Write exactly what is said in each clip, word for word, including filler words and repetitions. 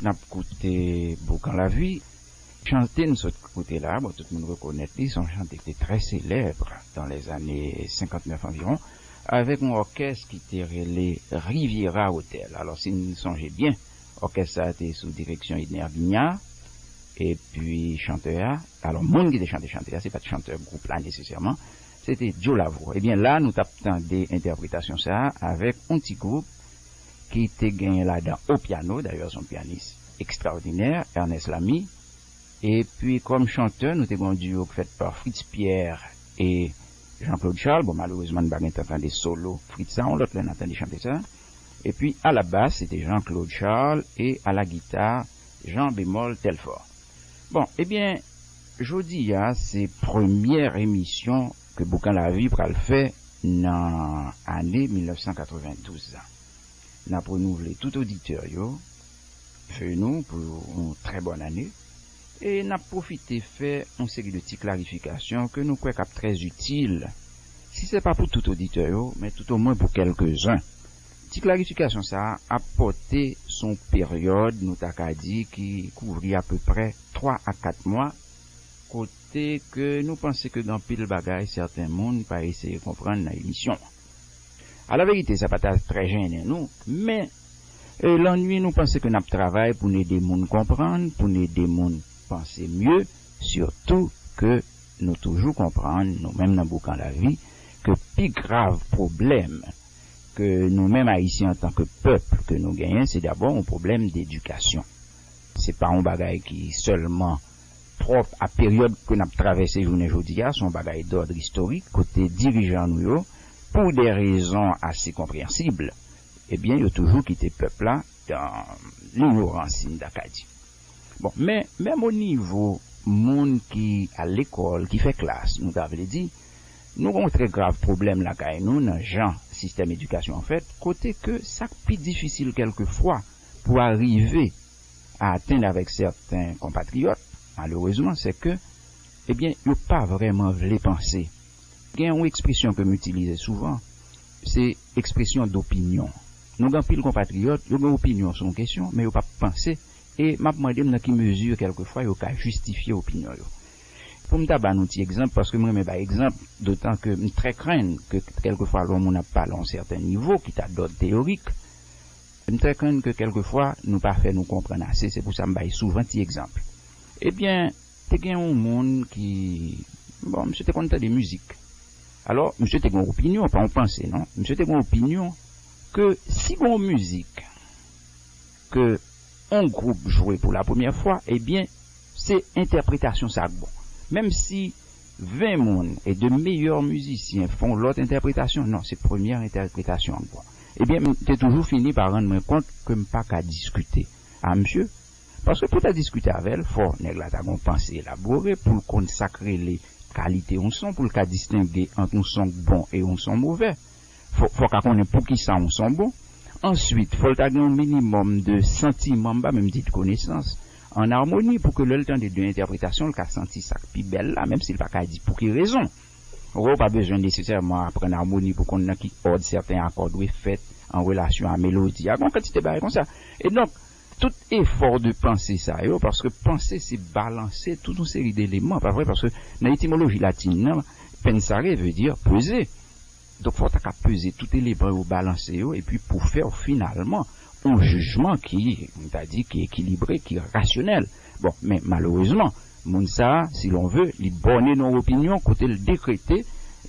N ap koute Boukan Lavi. Chante n sot koute la, bon, tout moun rekonèt li, se yon chante ki te trè selèb dans les années cinquante-neuf environ, avèk yon òkès ki te rele Riviera Hotel. Alò, si n sonje byen, òkès sa a te sou direksyon Edner Guignard, epi chantè a, alò, moun ki te chante chante a, se pa t chantè gwoup la nesesèman, se te Joe Lavoux. Ebyen, la, nou t ap tande entèpretasyon sa a avèk yon ti gwoup ki te genyen ladan o pyano, dayè, se yon pyanis ekstraòdinè, Ernest Lamy. Epi, kòm chantè, nou te gen yon duo ki fèt pa Fritz Pierre e Jean-Claude Charles. Bon, malerezman, n pa gen tan tande solo Fritz sa, yon lòt lè n a tande chante sa. Epi, a la bas, se te Jean-Claude Charles e a la gita, Jean Bémol Telfort. Bon, ebyen, jodi a, se premyè emisyon ke Boukan Lavi pral fè nan ane mil nèf san katrevendouz la. N ap renouvle tout oditè yo, vle nou pou yon trè bòn ane, e n ap pwofite fè yon seri de ti klarifikasyon ke nou kwè k ap trè itil, si se pa pou tout oditè yo, men toutomwen pou kèlkezen. Ti klarifikasyon sa a ap pòte sou yon peryòd, nou ta ka di, ki kouvri apeprè twa a kat mwa, kote ke nou panse ke gen anpil bagay sèten moun pa eseye konprann nan emisyon an. Alaverite, sa pa ta trè jennen nou, men, e, lannwi, nou panse ke n ap travay pou n ede moun konprann, pou n ede moun panse mye, sitou ke nou toujou konprann, nou menm nan Boukan Lavi, ke pi grav pwoblèm ke nou menm Ayisyen antanke pèp ke nou genyen, se dabò yon pwoblèm dedikasyon. Se pa yon bagay ki sèlman pwòp a peryòd ke n ap travèse jounen jodi a, se yon bagay dòd istorik, kote dirijan nou yo, pou de rezon ase konpreyansib, ebyen, yo toujou kite pèp la dan linyorans, si n ta ka di. Bon, men, menm o nivo moun ki al lekòl, ki fè klas, nou ta vle di, nou gen yon trè grav pwoblèm lakay nou nan jan sistèm edikasyon an fèt, kote ke sa k pi difisil kèlkefwa pou arive a atenn avèk sèten konpatriyòt, malerezman, se ke, ebyen, yo pa vrèman vle panse. Gen yon ekspresyon ke m itilize souvan, se ekspresyon dopinyon. Nou gen anpil konpatriyòt, yo gen opinyon sou yon kesyon, men yo p ap panse, e m ap mande m nan ki mezi, kèlkefwa, yo ka jistifye opinyon yo. Pou m ta ba nou ti egzanp, paske m renmen bay egzanp, dotan ke m trè krenn ke kèlkefwa lè yon moun ap pale a yon sèten nivo ki ta dòd teyorik, m trè krenn ke kèlkefwa nou pa fè nou konprann ase, se pou sa m bay souvan ti egzanp. Ebyen, te gen yon moun ki, bon, misye te konn tande mizik. Alò, misye te gen yon opinyon, pa yon panse, non. Misye te gen yon opinyon ke si gen yon mizik ke yon gwoup jwe pou la premyè fwa, ebyen, se entèpretasyon sa k bon. Menm si ven moun e de meyè mizisyen fè yon lòt entèpretasyon, non, se premyè entèpretasyon an k bon. Ebyen, m te toujou fini pa rann mwen kont ke m pa ka diskite a misye, paske pou w ta diskite avè l, fò nèg la ta gen yon panse elabore pou l konn sa k rele kalite yon son, pou l ka distenge ant yon son k bon e yon son movè. Fò, fò w ka konnen poukisa yon son bon. Answit, fò l ta gen yon minimòm de santiman, m pa menm di de konesans, ann amoni pou ke lè l tande de entèpretasyon, l ka santi sa k pi bèl la, menm si l pa ka di pou ki rezon. Ou wè, ou pa bezwen nesesèman aprann amoni pou konn nan ki òd sèten akò dwe fèt an relasyon a melodi a. Gen yon kantite bagay konsa. E donk, tout efò de panse sa yo, paske panse se balanse tout yon seri de eleman, pa vre? Paske nan etimoloji latin nan, pensare vle di peze. Donk, fò w ta ka peze tout eleman yo, balanse yo, epi pou fè w finalman yon jijman ki, m ta di, ki ekilibre, ki rasyonèl. Bon, men malerezman, moun sa a, si l'on veut, li bòne nan yon opinyon kote l dekrete,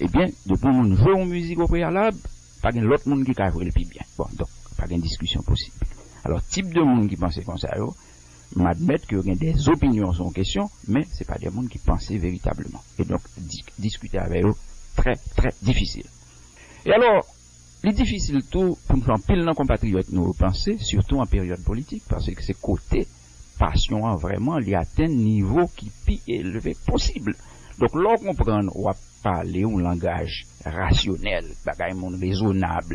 ebyen, depi yon moun jwe yon mizik o preyalab, pa gen lòt moun ki ka jwe l pi byen. Bon, donk, pa gen diskisyon posib. Alò, tip de moun ki panse konsa yo, m admèt ke yo gen de opinyon sou yon kesyon, men se pa de moun ki panse veritableman. E donk, di-, diskite avè yo trè, trè difisil. E alò, li difisil tou pou n fè anpil nan konpatriyòt nou yo panse, sitou an peryòd politik, paske se kote pasyon an vrèman li atenn nivo ki pi elve posib. Donk, lè w konprann w ap pale yon langaj rasyonèl, bagay moun rezonab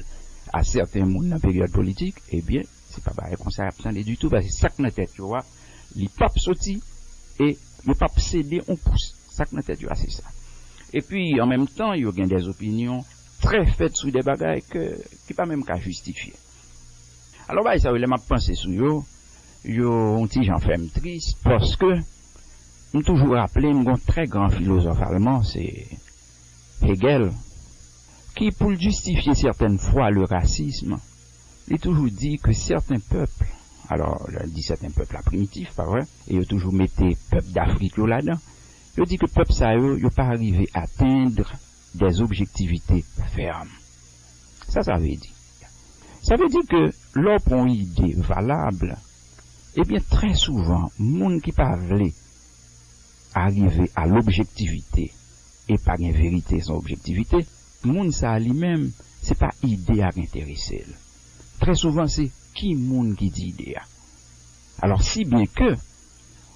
a sèten moun nan peryòd politik, ebyen, se pa bagay konsa y ap tande ditou, paske sa k nan tèt yo a, li p ap soti e yo p ap sede yon pous. Sa k nan tèt yo a, se sa. Epi, an menm tan, yo gen de opinyon trè fèt sou de bagay ke, ki pa menm ka jistifye. Alò, bagay sa yo, lè m ap panse sou yo, yo yon ti jan fè m tris, paske m toujou raple m gon trè gran filozòf alman, se Hegel, ki, pou l jistifye sètèn fwa le racisme, li toujou di ke sèten pèp, alò, lè l di sèten pèp la primitif, pa vre, e yo toujou mete pèp Dafrik yo ladan, yo di ke pèp sa yo, yo pa rive atenn des objectivités fermes. Sa sa vle di? Sa vle di ke lè w pran yon ide valab, ebyen, trè souvan, moun ki pa vle arive a lobjektivite, e pa gen verite san objektivite, moun sa a li menm, se pa ide a k enterese l. Trè souvan, se ki moun ki di ide a. Alò, si byen ke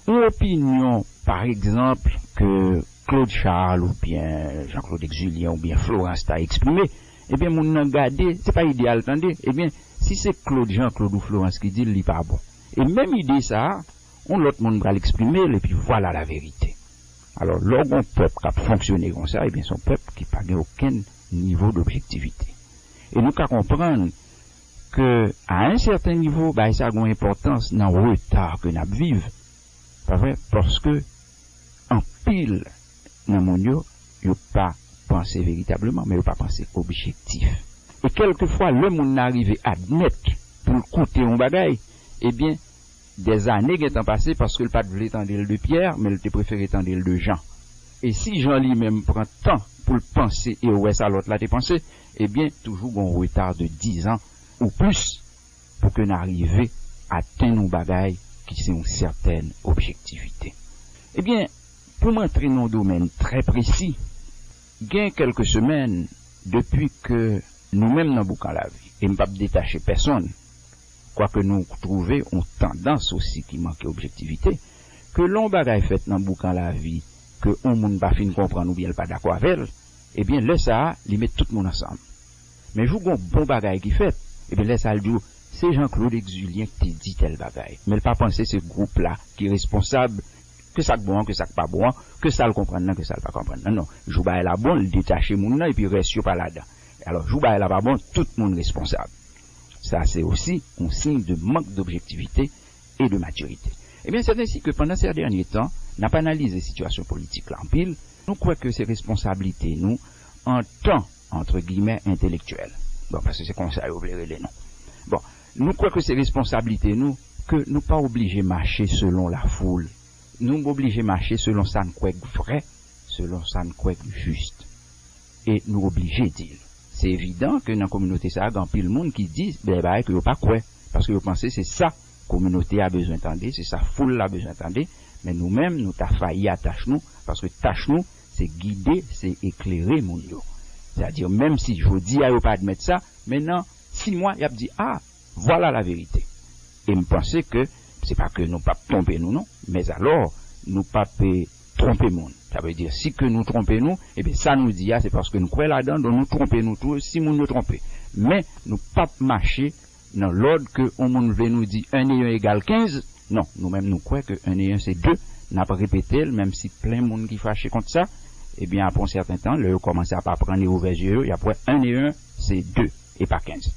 yon opinyon, pa egzanp, ke Claude Charles oubyen Jean-Claude Exulien oubyen Florence ta eksprime, ebyen, moun nan gade, se pa ide a l tande, ebyen, si se Claude, Jean-Claude ou Florence ki di l, li pa bon. E menm ide sa a, yon lòt moun pral eksprime l, epi vwala la verite. Alò, lè w gen yon pèp k ap fonksyone konsa, ebyen, se yon pèp ki pa gen okenn nivo d'objectivité. E nou ka konprann ke, a un certain niveau, bagay sa gen yon enpòtans nan reta ke n ap viv. Pa vre? Paske anpil nan moun yo, yo pa panse veritableman, men yo pa panse objektif. E kèlkefwa, lè moun nan rive admèt pou l koute yon bagay, ebyen, dèzane gentan pase paske l pa t vle tande l de Pyè, men l te prefere tande l de Jan. E si Jan li menm pran tan pou l panse e wè sa lòt la te panse, ebyen, toujou gen yon reta de dizan ou plis pou ke n arive atenn yon bagay ki se yon sètèn objektivite. Ebyen, pou m antre nan yon domèn trè presi, gen kèlke semèn depi ke nou menm nan Boukan Lavi, e m p ap detache pèsonn, kwake nou twouve yon tandans osi ki manke objektivite, ke lè yon bagay fèt nan Boukan Lavi, ke yon moun pa fin konprann oubyen l pa dakò avè l, ebyen, lè sa a, li met tout moun ansanm. Men jou gon bon bagay ki fèt, ebyen, lè sa a, l di w, se Jean-Claude Exulien ki te di tèl bagay. Men l pa panse se gwoup la ki responsab, ke sa k bon an, ke sa k pa bon an, ke sa l konprann nan, ke sa l pa konprann nan. Non, jou bagay la bon, l detache moun nan, epi rès yo pa ladan. Alò, jou bagay la pa bon, tout moun responsab. Sa se osi yon siy de mank d'objektivite e de matirite. Ebyen, se ensi ke pandan se dènye tan, n ap analize sitiyasyon politik la anpil, nou kwè ke se responsablite nou antan, antre giyimè, entelektyèl. Bon, paske se konsa yo vle rele nou. Bon, nou kwè ke se responsablite nou ke nou pa oblije mache selon lafoul. Nou oblije mache selon sa n kwè k vrè, selon sa n kwè k jis. E nou oblije di l. Se evidan ke nan kominote sa a, gen anpil moun ki di de bagay ke yo pa kwè, paske yo panse se sa kominote a bezwen tande, se sa foul la bezwen tande, men nou menm, nou ta fayi a tach nou, paske tach nou, se gide, se eklere moun yo. Sètadi, menm si jodi a yo pa admèt sa, men nan sis mwa, y ap di, a, vwala la verite. E m panse ke se pa ke nou p ap twonpe nou, non, men alò, nou p ap, eh, twonpe moun. Sa vle di, si ke nou twonpe nou, ebyen, sa nou di a, se paske nou kwè ladan, donk nou twonpe nou tou, si moun yo twonpe. Men, nou p ap mache nan lòd ke yon moun vle nou di un et un égale quinze. Non, nou menm nou kwè ke un et un se de. N ap repete l, menm si plen moun ki fache kont sa. Ebyen, apre yon sèten tan, lè yo kòmanse ap aprann e ouvè zye yo, y ap wè un et un se de, e pa kenz.